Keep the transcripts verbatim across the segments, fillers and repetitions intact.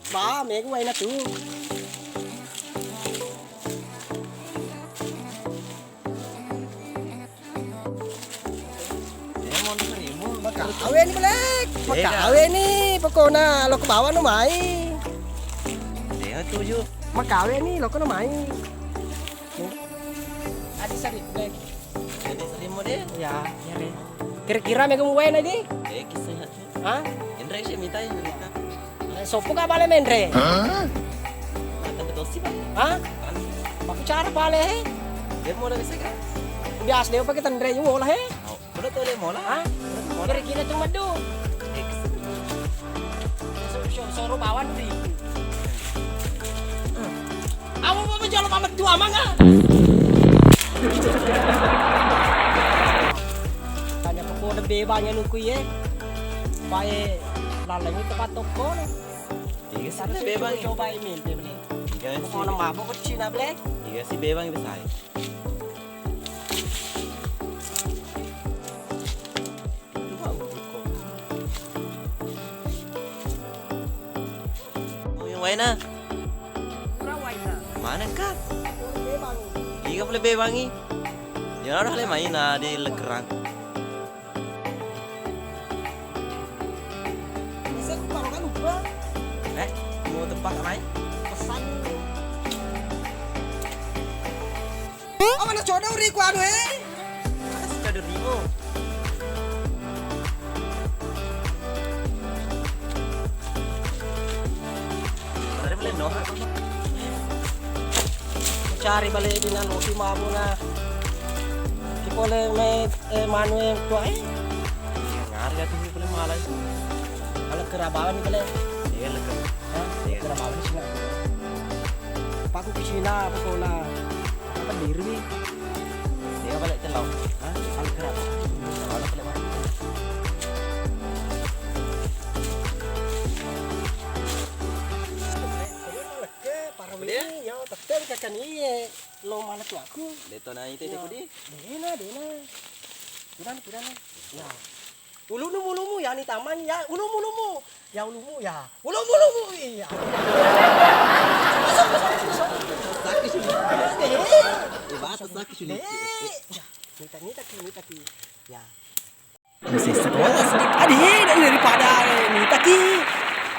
Ba, mega waena tu. Makawe ni, Black. Makawe ni, pokona lo ke bawah no mai. Dia tuju. Makawe ni, lo ke no mai. Adi sari, Black. Adi sari mo de. Ya, ya re. Kira-kira mega waena di? Eh, kisah. Ha? Enre si mita, mita. Eh, soppo ka bale menre? Ha? Makan betul sih, Pak. Ha? Kan. Aku cara bale, he? Dia mau lagi sih, kan? Biasa dia pakai tenre juga lah, he? Oh, udah tuh dia mau lah. Ha? Kira-kira tuh madu. Suruh, suruh bawa dulu. Awa, awa, jolo mamettu amang, ah. Tanya ke kode bebang ya nuku ye. Pae laleng itu patok kono. Iya sih, bebang. Coba ini, beli. Iya sih. Kono mabok ke Cina, beli. Iya sih, bebang itu saya. Mau yang waena? Mana kah? Iya, boleh bebangi. Ya udah, le main di lekeran. Bisa aku kalau kan lupa. Eh, mau tempat lain? Pesan. Oh, mana coda uriku anu, eh? Mana si coda uriku? Tadi beli no. Cari balik di nang roti mabuna. Ki pole me, eh, manu e tua, eh. Ngari atu ki pole malai. Ala kerabawan ni balik. Iya, leke. Hah? Iya. Kerabawan ni sini. Paku ke Cina, apa kau lah? Apa diri? Dia balik telau. Hah? Kalau kerap. Kalau balik mana? Ke para ini, ya, tetap kakak ni, ya. Lo mana tuaku? Deto na ite, ya. Kudi? Dena, dena. Purana, purana. Ya. Ulunu mulumu, ya, ni taman, ya. Ulumu, ulumu. Ya, ulumu, ya. Ulumu, ulumu, iya. Masuk, masuk, masuk. Sakit sih. Eh. Eh, bahasa sakit sih. Eh, ya. Nita, nita ki, nita ki. Ya. Masih sekolah sedikit. Adi, daripada, eh, nita ki.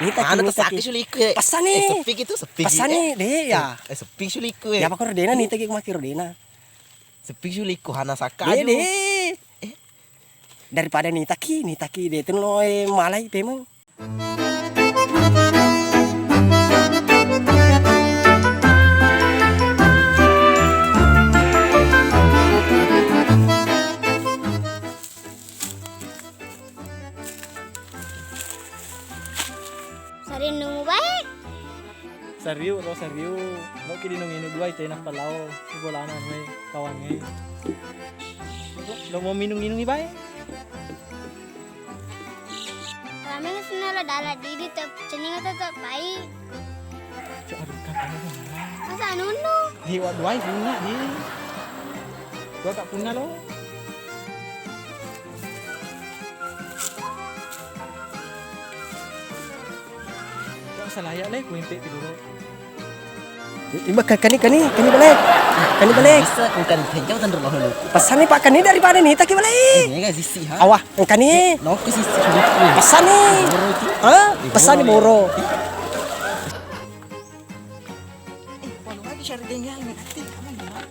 Nita ki, mana nita ki. Sakit suliku, eh. Pesan ni. Eh, sepi gitu, sepi. Pesan ni, eh. Deh, ya. Eh, sepi suliku, eh. Ya, apa kau rodena, nita ki, maki rodena. Sepi suliku, hana saka. Deh, aduh. Deh. Eh. Daripada nita ki, nita ki, deh, itu lo, eh, malai, pemang. Sarinnumu bae. Sariu, ro sariu. Lo ki dinung inu dua ite nappa lao. Bolana, we, kawangnge. Lo mau minung-inungi bae. Rameng senna lo dala didi te cenning atau te pai. Cok, aduh, kakaknya mana? Masa nunu? Di wa duai punna di. Dua tak punna lo. Cok, salaya le, kuimpe pi dulu. Ima ka-, kani, kani, kani bale. Kani bale. Bisa, bukan kencang tentu mau lu. Pesan ni, Pak, kani daripada nita ki bale. Eh, ini kan sisi, ha? Awah, kani. Eh, no, ke sisi sulit. Pesan ni. Boro itu. Hah? Eh, pesan ni boro. Eh, walau lagi cari dengar ni, nanti kamu gimana?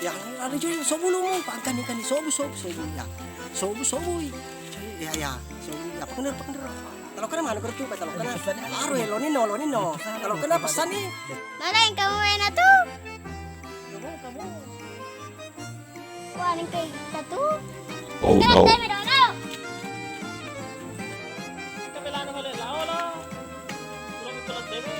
Ya, anu, anu, cuy, sobu lu mu, pangkani, kani, sobu, sobu, sobu, ya. Sobu, sobu, i. Cuy, ya, ya, sobu, ya, pakender, pakender. Talo kena mana kertu, talo kena. Aro, eh, lo nino, lo nino. Talo kena pesan ni. Mana yang kamu main atu? Wah, ini kayak satu. Oh, no. Teme dong, ayo. Kita belakang balik, lao, lao. Belum kita teme.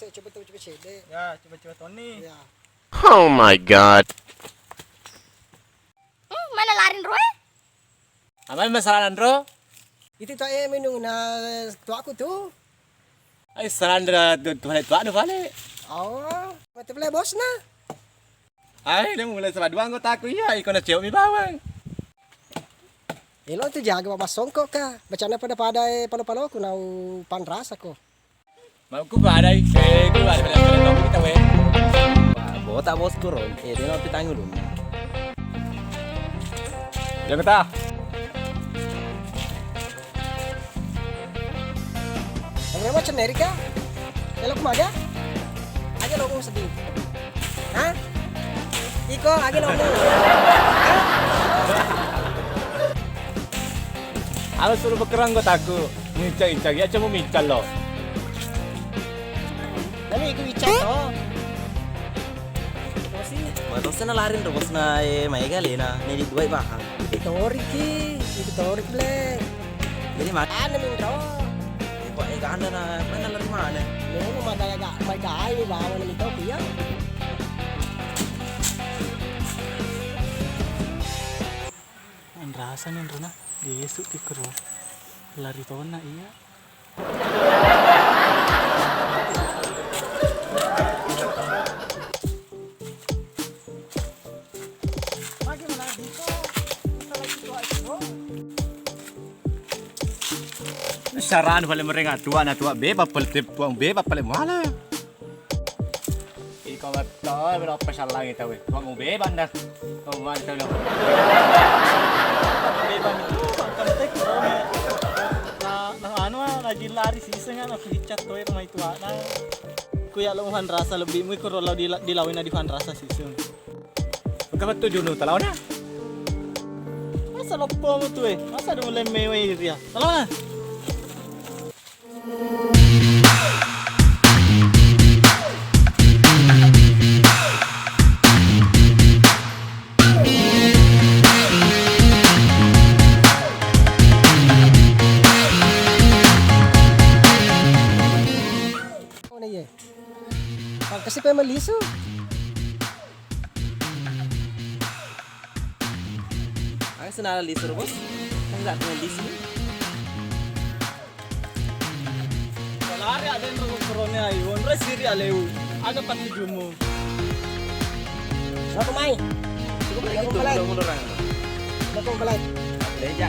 Coba, coba, coba cedde. Ya, coba, coba Toni. Ya. Oh my God. Hmm, mana larin roe? Apa masalah nandro? Itu tak eh minum na tuaku tu. Ai salandra tu tu pale tuak nu pale. Oh, mati pale bosna. Ai dia mulai sama dua anggotaku iya iko na cewek mi bawang. Elo tu jaga bawa songkok ka. Bacana pada-pada eh palo-paloku nau panrasa ko. Mau ku badai, eh, ku badai pada pada tau kita we. Wah, botak bosku ron. Eh, dia nanti tanggung dong. Ya kita. Kamu mau ceneri ka? Kalau ku maga? Aja lo sedih. Hah? Iko aja lo. Hah? Alo suruh bekerang anggotaku. Mincang-incang ya cuma mincang lo. Tapi iku icat to. Matossa nalaring ro bosna, eh, maega alena, nedi duai baha. Itoriki, itoriki, Black. Jadi ma- Anu minro. Ipa ega anda na, mana lari mana? Melo magaya ga, magaya ni bawa ni to iya. Anrasa ni rona, Yesu tikro. Lari tona iya. Sarana pale mereng atuwa na tuwa beba pale te puang beba pale muala. Iko betul, bela apa salah kita we. Tuang ube bandar. Tuang ube bandar. Bebang itu, bangkang tek, Romi. Nah, nah, anu, ah, lagi lari siseng, ah, aku dicat tuh, rumah itu, ah. Nah, ku ya lo Fanrasa lebih, mu ikut rolau di, di lawina di Fanrasa siseng. Bangkang betul Juno, talau nah. Masa loppo mu tuh, eh? Masa ada mulai mewah ya? Talau nah. Oh, iya. Pangkasi pe melisu. Aga senala lisu ro, Bos? Kan nggak pernah lisu. Lari ada yang ro korone ayu, onro siri aleu. Aga patujumu? Apa mai? Cukup lagi tuh, belum orang. Apa belai? Leja.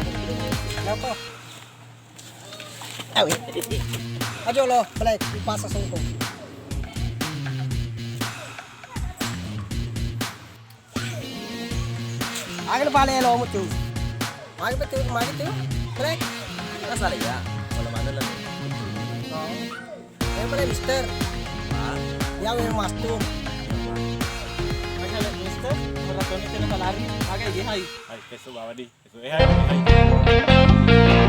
Apa? Awe. Ajo lo, belai, dipasa songkok. Aga pale lo mutu. Magi betul, magi tu. Belai. Masalah ya. Kalau mana lah. Oh. Eh, belai, Mister. Ah. Ya, we mastu. Aga le, Mister, beratoni tena lari. Aga ide hai. Hai, peso bawa di. Peso, eh, hai, hai.